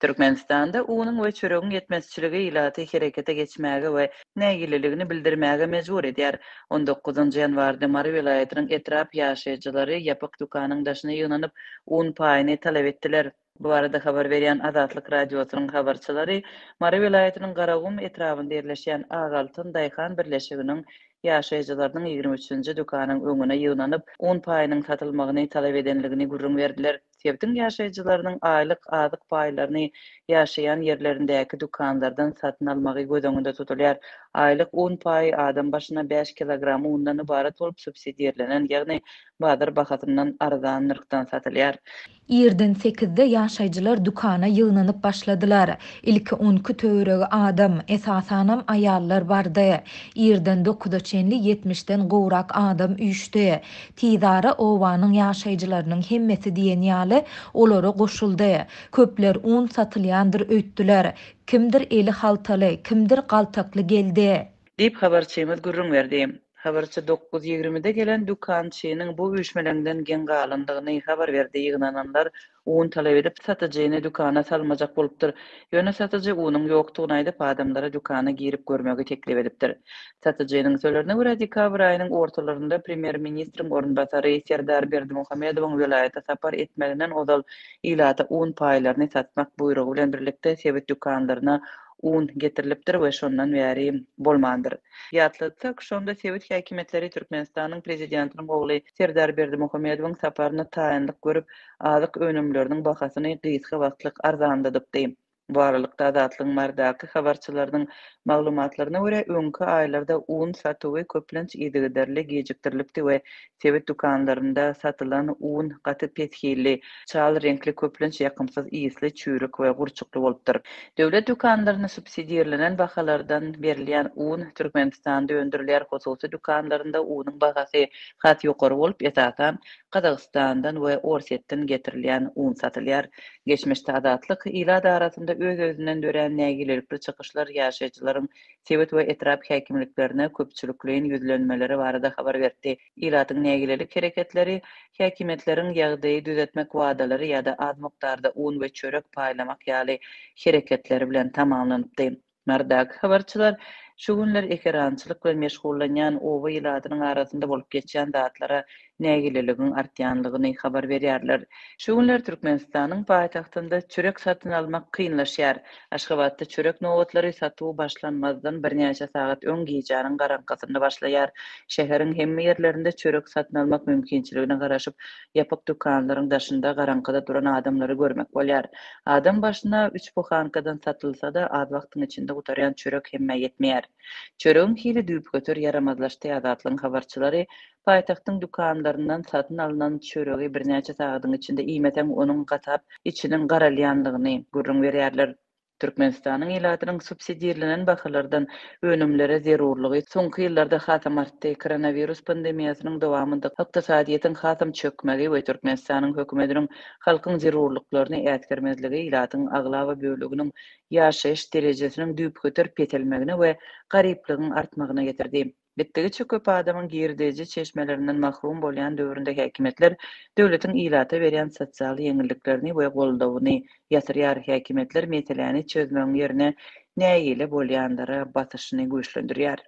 Türkmenistanda unuň we çöregiň ýetmezçiligi ilaty herekete geçmäge we nägileligini bildirmäge mejbur edýär. On dokuzynjy ýanwarda Mary welaýatynyň etrap ýaşaýjylary ýapyk dükanyň daşyna ýygnanyp, un paýyny talap etdiler. Bu barada habar berýän Azatlyk Radiosynyň habarçylary Mary welaýatynyň Garagum etrabynda ýerleşýän Ak altyn daýhan birleşiginiň ýaşaýjylarynyň 23-nji dükanyň öňüne ýygnanyp, un paýynyň satylmagyny talap edenligini gürrüň berdiler. Sebitiň ýaşaýjylarynyň aýlyk azyk paýlaryny ýaşaýan ýerlerindäki dükanlardan satyn almagy göz öňünde tutulýar. Aýlyk un paýy adam başyna bäş kilogram undan ybarat bolup, subsidirlenen, ýagny bazar bahasyndan arzan nyrhdan satylýar. Irden sekizde ýaşaýjylar dükana ýygnanyp başladylar. Ilki on iki töweregi adam, esasanam aýallar bardy. Irden dokuza çenli ýetmişden gowrak adam üýşdi. Tizara obanyň ýaşaýjylarynyň hemmesi diýen ýaly olara goşuldy. Köpler un satylýandyr öýtdüler. Kimdir eli haltaly, kimdir galtakly geldi. Diýip, habarçymyz gürrüň berdi. Habarçy dokuz ýigrimide gelen dükançynyň bu üýşmeleňden geň galandygyny habar berdi. Ýygnananlar Un talap edip, satyjyny dükana salmajak bolupdyr. Ýöne satyjy unuň ýokdugyny aýdyp, adamlara dükana girip görmegi teklip edipdir. Satyjynyň sözlerine görä, dekabr aýynyň ortalarynda premýer-ministriň orunbasary Serdar Berdimuhamedowyň welaýata sapar etmeginden ozal ilata un paýlaryny satmak buýrugy bilen birlikde sebit dükanlaryna un getirilipdir we şondan bäri bolmandyr. Ýatlatsak, şonda sebit häkimiýetleri Türkmenistanyň Prezidentiniň ogly Serdar Berdimuhamedowyň saparyna taýynlyk görüp, azyk önümleriniň bahasyny gysga wagtlyk arzanladypdy. Bu aralykda, Azatlygyň Marydaky habarçylarynyň maglumatlaryna görä, öňki aýlarda un satuwy köplenç yzygiderli gijikdirilipdi we sebit dükanlarynda satylan un gaty pes hilli, çal reňkli, köplenç ýakymsyz ysly, çüýrük we gurçukly bolupdyr. Döwlet dükanlarynda subsidirlenen bahalardan berilýän un Türkmenistanda öndürilýär, hususy dükanlarynda unuň bahasy has ýokary bolup, esasan, Gazagystandan we Orsýetden getirilýän un satylýar. Geçmişde Azatlyk ilat arasynda öz-özünden dörän nägilelikli çykyşlar ýaşaýjylaryň sebit we etrap häkimliklerine köpçülikleýin ýüzlenmeleri barada habar berdi. Ilatyň nägilelik hereketleri häkimiýetleriň ýagdaýy düzetmek wadalary ýa-da az mukdarda un we çörek paýlamak ýaly hereketleri bilen tamamlanypdy. Marydaky habarçylar şu günler ekerançylyk bilen meşgullanýan oba ilatynyň arasynda bolup geçýän zatlara nägileligiň artýanlygyny habar berýärler. Şu günler Türkmenistanyň paýtagtynda çörek satyn almak kynlaşýar. Aşgabatda çörek nobatlary satuw başlanmazdan birnäçe sagat öň gijäniň garaňkysynda başlaýar. Şäheriň hemme ýerlerinde çörek satyn almak mümkinçiligine garaşyp, ýapyk dükanlaryň daşynda garaňkyda duran adamlary görmek bolýar. Adam başyna üç buhankadan satylsa-da, az wagtyň içinde gutarýan çörek hemmä ýetmeýär. Çöregiň hili düýpgöter ýaramazlaşdy Azatlygyň habarçylary paýtagtyň dükanlaryndan satyn alnan çöregi birnäçe sagadyň içinde iýmeseň, onuň gatap, içiniň garalýanlygyny gürrüň berýärler. Türkmenistanyň ilatynyň subsidirlenen bahalardan önümlere zerurlygy soňky ýyllarda hasam artdy. Koronawirus pandemiýasynyň dowamynda ykdysadyýetiň hasam çökmegi we Türkmenistanyň hökümetiniň halkyň zerurlyklaryny äsgermezligi ilatyň aglaba böleginiň ýaşaýyş derejesiniň düýpgöter peselmegine we garyplygyň artmagyna getirdi. Gitdigiçe köp adamyň girdeji çeşmelerinden mahrum bolýan döwründe häkimiýetler döwletiň ilata berýän sosial ýeňilliklerini we goldawyny ýatyrýar. Häkimiýetler meseläni çözmegiň ýerine nägile bolýanlara basyşyny güýçlendirýär.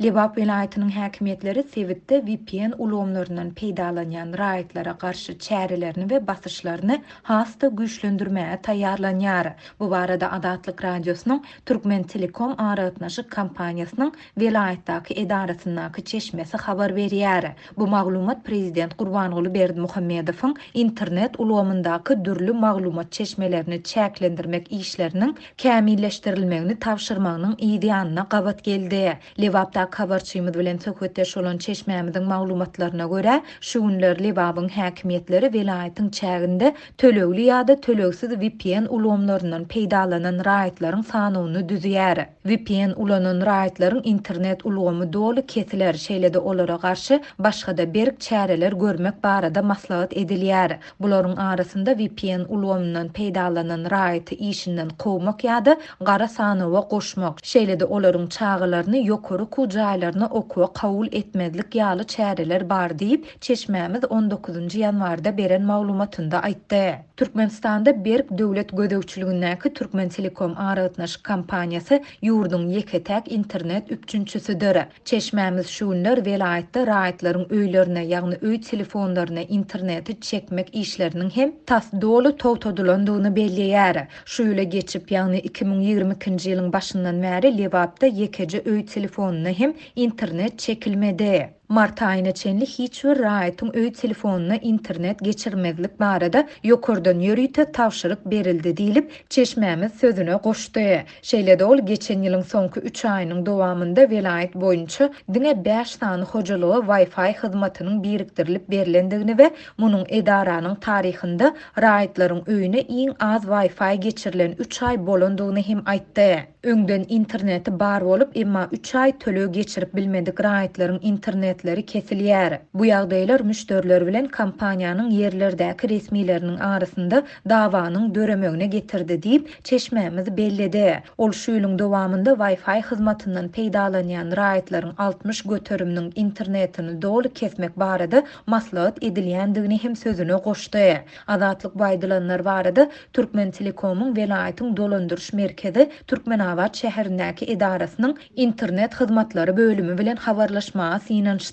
Lebap welaýatynyň häkimiýetleri sebitde vpn ulgamlaryndan peýdalanýan raýatlara garşy çärelerini we basyşlaryny has-da güýçlendirmäge taýýarlanýar. Bu barada Azatlyk Radiosynyň Türkmentelekom aragatnaşyk kompaniýasynyň welaýatdaky edarasyndaky çeşmesi habar berýär. Bu maglumat prezident Gurbanguly Berdimuhamedowyň internet ulgamyndaky dürli maglumat çeşmelerini çäklendirmek işleriniň kämilleşdirilmegini tabşyrmagynyň yz ýanyna gabat geldi. Lebapdaky habarçymyz bilen söhbetdeş bolan çeşmämiziň maglumatlaryna görä, şu günler Lebabyň häkimiýetleri welaýatyň çäginde tölegli ýa-da tölegsiz vpn ulgamlaryndan peýdalanan raýatlaryň sanawyny düzýär. Vpn ulanan raýatlaryň internet ulgamy doly kesiler, şeýle-de olara garşy başga-da berk çäreler görmek barada maslahat edilýär. Bularyň arasynda vpn ulgamyndan peýdalanan raýaty işinden kowmak ýa-da gara sanawa goşmak, şeýle-de olaryň çagalaryny ýokary okuw. jaýlaryna okuwa kabul etmezlik ýaly çäreler bar diýip, çeşmämiz on dokuzynjy ýanwarda beren maglumatynda aýtdy. Türkmenistanda berk döwlet gözegçiligindäki Türkmentelekom aragatnaşyk kompaniýasy ýurduň ýeke-täk internet üpjünçisidir. Çeşmämiz şu günler welaýatda raýatlaryň öýlerine, ýagny öý telefonlaryna interneti çekmek işleriniň hem tas doly togtadylandygyny belleýär. Şu ýyla geçip, ýagny 2022-nji ýylyň başyndan bäri Lebapda ýekeje öý telefonyna hem internet çekilmedi. Mart aýyna çenli hiç bir raýatyň öý telefonyna internet geçirmezlik barada ýokardan ýörite tabşyryk berildi diýlip, çeşmämiz sözüne goşdy. Şeýle-de ol geçen ýylyň soňky üç aýynyň dowamynda welaýat boýunça diňe bäş sany hojalyga Wi-Fi hyzmatynyň birikdirilip berlendigini we munuň edaranyň taryhynda raýatlaryň öýüne iň az Wi-Fi geçirilen üç aý bolandygyny hem aýtdy. Öňden interneti bar bolup, emma üç aý töleg geçirip bilmedik raýatlaryň internetleri kesilýär. Bu ýagdaýlar müşderiler bilen kompaniýanyň ýerlerdäki resmileriniň arasynda dawanyň döremegine getirdi diýip, çeşmämiz belledi. Ol şu ýylyň dowamynda Wi-Fi hyzmatyndan peýdalanýan raýatlaryň 60 göteriminiň internetini doly kesmek barada maslahat edilýändigini hem sözüne goşdy. Azatlyk bu aýdylanlar barada Türkmentelekomyň welaýatyň dolandyryş merkezi Türkmenabat şäherindäki edarasynyň internet hyzmatlary bölümi bilen habarlaşmaga synanyşdy.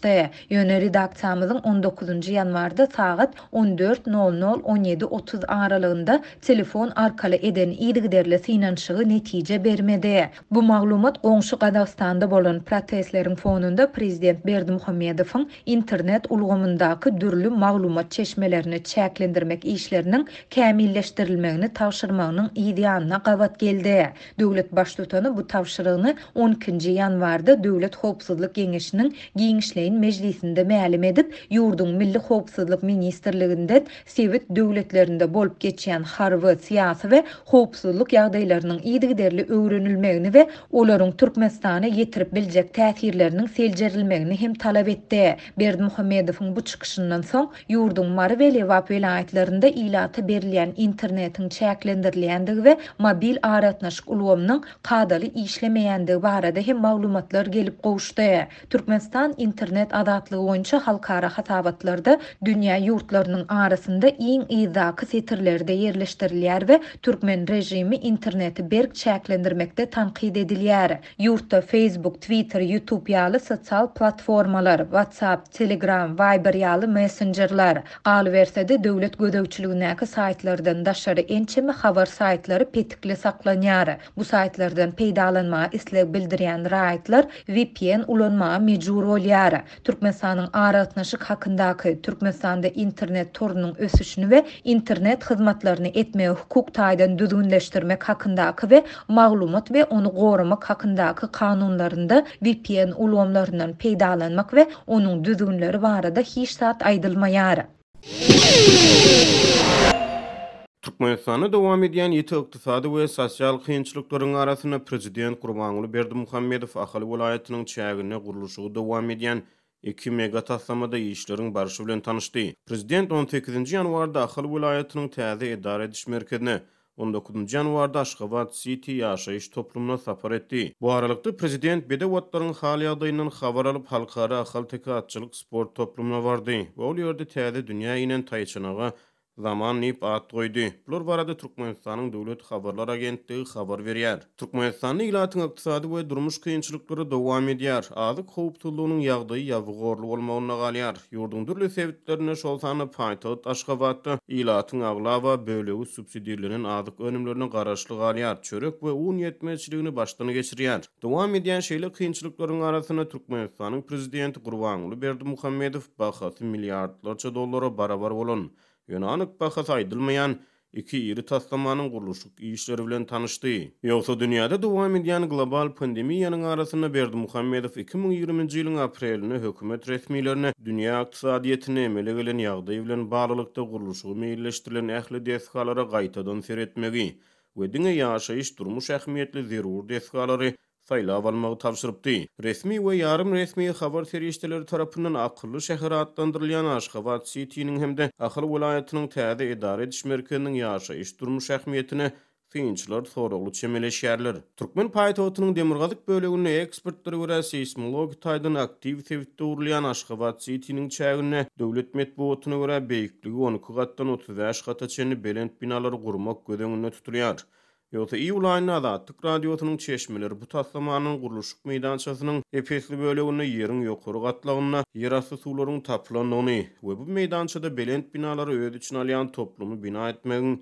Ýöne redaksiýamyzyň on dokuzynjy ýanwarda sagat on dört nol nol, on ýedi 30 aralygynda telefon arkaly eden yzygiderli synanyşygy netije bermedi. Bu maglumat goňşy Gazagystanda bolan protestleriň fonunda prezident Berdimuhamedowyň internet ulgamyndaky dürli maglumat çeşmelerini çäklendirmek işleriniň kämilleşdirilmegini tabşyrmagynyň yz ýanyna gabat geldi. Döwlet Baştutany bu tabşyrygyny on ikinji ýanwarda Döwlet howpsuzlyk geňeşiniň giňişleýin mejlisinde mälim edip, ýurduň Milli howpsuzlyk ministrliginden sebit döwletlerinde bolup geçýän harby, syýasy we howpsuzlyk ýagdaýlarynyň yzygiderli öwrenilmegini we olaryň Türkmenistana ýetirip biljek täsirleriniň seljerilmegini hem talap etdi. Berdimuhamedowyň bu çykyşyndan soň, ýurduň Mary we Lebap welaýatlarynda ilata berilýän internetiň çäklendirilýändigi we mobil aragatnaşyk ulgamynyň kadaly işlemeýändigi barada hem maglumatlar gelip gowuşdy. Türkmenistan internet azatlygy boýunça halkara hasabatlarda dünýä ýurtlarynyň arasynda iň yzdaky setirlerde ýerleşdirilýär we türkmen režimi interneti berk çäklendirmekde tankyt edilýär. Ýurtda Facebook, Twitter, YouTube ýaly sosial platformalar, WhatsApp, Telegram, Viber ýaly messenjerler, galyberse-de döwlet gözegçiligindäki saýtlardan daşary ençeme habar saýtlary petikli saklanýar. Bu saýtlardan peýdalanmaga isleg bildirýän raýatlar vpn ulanmaga mejbur bolýar. Türkmenistanyň Aragatnaşyk hakyndaky, Türkmenistanda internet torunyň ösüşini we internet hyzmatlaryny etmegi hukuk taýdan düzgünleşdirmek hakyndaky we Maglumat we ony goramak hakyndaky kanunlarynda vpn ulgamlaryndan peýdalanmak we onuň düzgünleri barada hiç zat aýdylmaýar. Türkmenistanda dowam edýän ýiti ykdysady we sosial kynçylyklaryň arasynda prezident Gurbanguly Berdimuhamedow Ahal welaýatynyň çäginde gurluşygy dowam edýän iki mega taslamada işleriň barşy bilen tanyşdy. Prezident on sekizinji ýanwarda Ahal welaýatynyň täze edara ediş merkezine, On dokuzynjy ýanwarda Aşgabat Siti ýaşaýyş toplumyna sapar etdi. Bu aralykda, prezident bedew atlaryň hal-ýagdaýyndan habar alyp, Halkara ahalteke atçylyk sport toplumyna bardy we ol ýerde täze dünýä inen taýçanaga Zaman diýip at goýdy. Bular barada Türkmenistanyň Döwlet habarlar agentligi habar berýär. Türkmenistanda ilatyň ykdysady we durmuş kynçylyklary dowam edýär. Azyk howpsuzlygynyň ýagdaýy ýabygorly bolmagynda galýar. Ýurduň dürli sebitlerinde, şol sanda paýtagt Aşgabatda ilatyň aglaba bölegi subsidirlenen azyk önümlerine garaşly galýar, çörek we un ýetmezçiligini başdan geçirýär. Dowam edýän şeýle kynçylyklaryň arasynda Türkmenistanyň prezidenti Gurbanguly Berdimuhamedow bahasy milliardlarça dollara barabar bolan, ýöne anyk bahasy aýdylmaýan iki iri taslamanyň gurluşyk işleri bilen tanyşdy. Ýogsa dünýäde dowam edýän global pandemiýanyň arasynda Berdimuhamedow 2020-nji ýylyň aprelinde hökümet resmilerine dünýä ykdysadyýetinde emele gelen ýagdaý bilen baglylykda gurluşygy meýilleşdirilen ähli desgalara gaýtadan seretmegi we diňe ýaşaýyş-durmuş ähmiýetli zerur desgalary saýlap almagy tabşyrypdy. Resmi we ýarym resmi habar serişdeleri tarapyndan akylly şäher atlandyrylýan Aşgabat Sitiniň hem-de Ahal welaýatynyň täze edara ediş merkeziniň ýaşaýyş-durmuş ähmiýetine. Synçylar soragly çemeleşýärler. Türkmen paýtagtynyň demirgazyk böleginde ekspertlere görä seýsmologik taýdan aktiw sebitde gurulýan Aşgabat Sitiniň çäginde döwlet metbugatyna görä beýikligi 12 gatdan 35 gata çenli belent binalary gurmak göz öňünde tutulýar. Ýogsa iýul aýynda Azatlyk Radiosynyň çeşmeleri bu taslamanyň gurluşyk meýdançasynyň ep-esli böleginde ýeriň ýokary gatlagynda ýerasty suwlaryň tapylandygyny we bu meýdançada belent binalary öz içine alýan toplumy bina etmegiň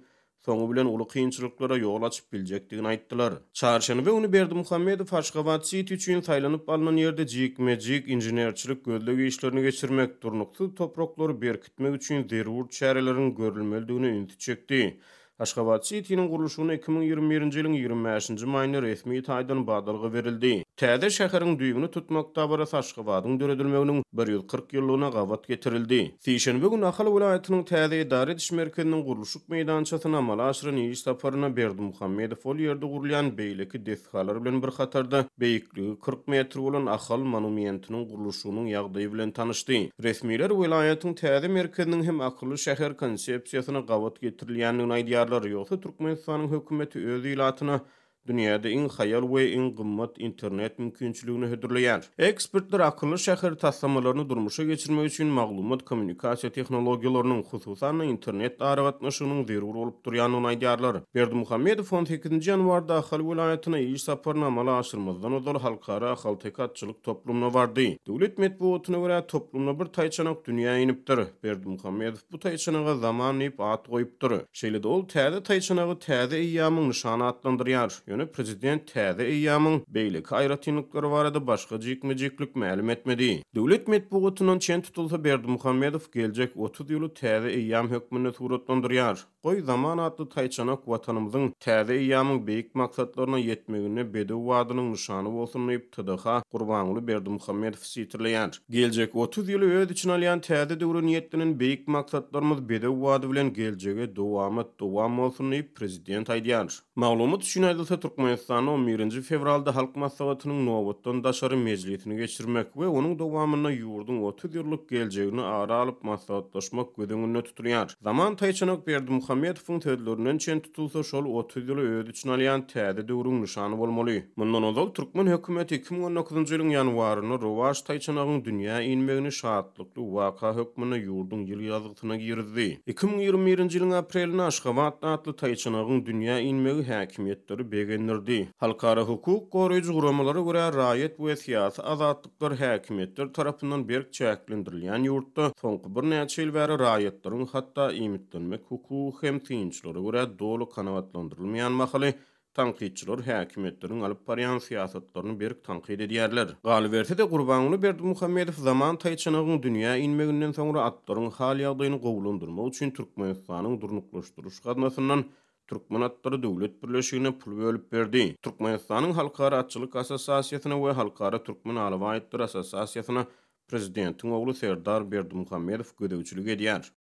soňy bilen uly kynçylyklara ýol açyp biljekdigini aýtdylar. Çarşenbe güni Berdimuhamedow Aşgabat-siti üçin saýlanyp alnan ýerde jikme-jik inženerçilik gözleg işlerini geçirmek, durnuksyz topraklary berkitmek üçin zerur çäreleriň görülmelidigine ünsi çekdi. Aşgabat-sitiniň gurluşygyna 2021-nji ýylyň 25-nji maýynda resmi taýdan badalga berildi. Täze şäheriň düýbüni tutmak dabarasy Aşgabadyň döredilmeginiň 140 ýyllygyna gabat getirildi. Sişenbe güni Ahal welaýatynyň täze edara ediş merkeziniň gurluşyk meýdançasyna amala aşyran iş saparynda Berdimuhamedow ol ýerde gurulýan beýleki desgalar bilen bir hatarda, beýikligi 40 metr bolan Ahal monumentiniň gurluşygynyň ýagdaýy bilen tanyşdy. Resmiler welaýatyň täze merkeziniň hem akylly şäher konsepsiýasyna gabat getirilýändigini aýdýarlar, ýogsa Türkmenistanyň hökümeti öz ilatyna Dünýäde iň haýal we iň gymmat internet mümkinçiligini hödürleýär. Ekspertler akylly şäher taslamalaryny durmuşa geçirmek üçin maglumat-kommunikasiýa tehnologiýalarynyň, hususan-da, internet aragatnaşygynyň zerur bolup durýandygyny aýdýarlar. Berdimuhamedow on sekizinji ýanwarda Ahal welaýatyna iş saparyny amala aşyrmazdan ozal Halkara ahalteke atçylyk toplumyna bardy. Döwlet metbugatyna görä, toplumda bir taýçanak dünýä inipdir. Berdimuhamedow bu taýçanaga Zaman diýip at goýupdyr. Şeýle-de ol täze taýçanagy täze eýýamyň nyşany atlandyrýar. Ýöne prezident täze eýýamyň beýleki aýratynlyklary barada başga jikme-jiklik mälim etmedi. Döwlet metbugatyndan çen tutulsa, Berdimuhamedow geljek 30 ýyly täze eýýam hökmünde suratlandyrýar. Goý, Zaman atly taýçanak Watanymyzyň täze eýýamyň beýik maksatlaryna ýetmeginde bedew badynyň nyşany bolsun diýip, TDH Gurbanguly Berdimuhamedowy sitirleýär. Geljek 30 ýyly öz içine alýan täze döwre niýetlenen beýik maksatlarymyz bedew bady bilen geljege dowamat dowam bolsun diýip, prezident aýdýar. Maglumat üçin aýdylsa, Türkmenistanda on birinji fewralda Halk Maslahatynyň nobatdan daşary mejlisini geçirmek we onuň dowamynda ýurduň 30 ýyllyk geljegini ara alyp maslahatlaşmak göz öňünde tutulýar. Zaman taýçanak Berdimuhamedowyň sözlerinden çen tutulsa, şol 30 ýyly öz içine alýan täze döwrüň nyşany bolmaly. Mundan ozal türkmen hökümeti 2019-njy ýylyň ýanwarynda rowaç taýçanagyň dünýä inmegini şatlykly waka hökmünde ýurduň ýyl ýazgysyna girizdi. 2021-nji ýylyň aprelinde Aşgabat atly taýçanagyň dünýä inmegi häkimiýetleri begendirdi. Halkara hukuk goraýjy guramalara görä, raýat we syýasy azatlyklar häkimiýetler tarapyndan berk çäklendirilýän ýurtda soňky birnäçe ýyl bäri raýatlaryň hatda iýmitlenmek hukugy hem synçylara görä doly kanagatlandyrylmaýan mahaly Tankytçylar häkimiýetleriň alyp barýan syýasatlaryny berk tankyt edýärler. Galyberse-de, Gurbanguly Berdimuhamedow zaman taýçanagyň dünýä inmeginden soňra atlaryň hal-ýagdaýyny gowulandyrmak üçin Türkmenistanyň Durnuklaşdyryş gaznasyndan Türkmen atlary döwlet birleşigine pul bölüp berdi. Türkmenistanyň Halkara atçylyk assosiasiýasyna we Halkara türkmen alabaý atlary assosiasiýasyna prezidentiň ogly Serdar Berdimuhamedow gözegçilik edýär.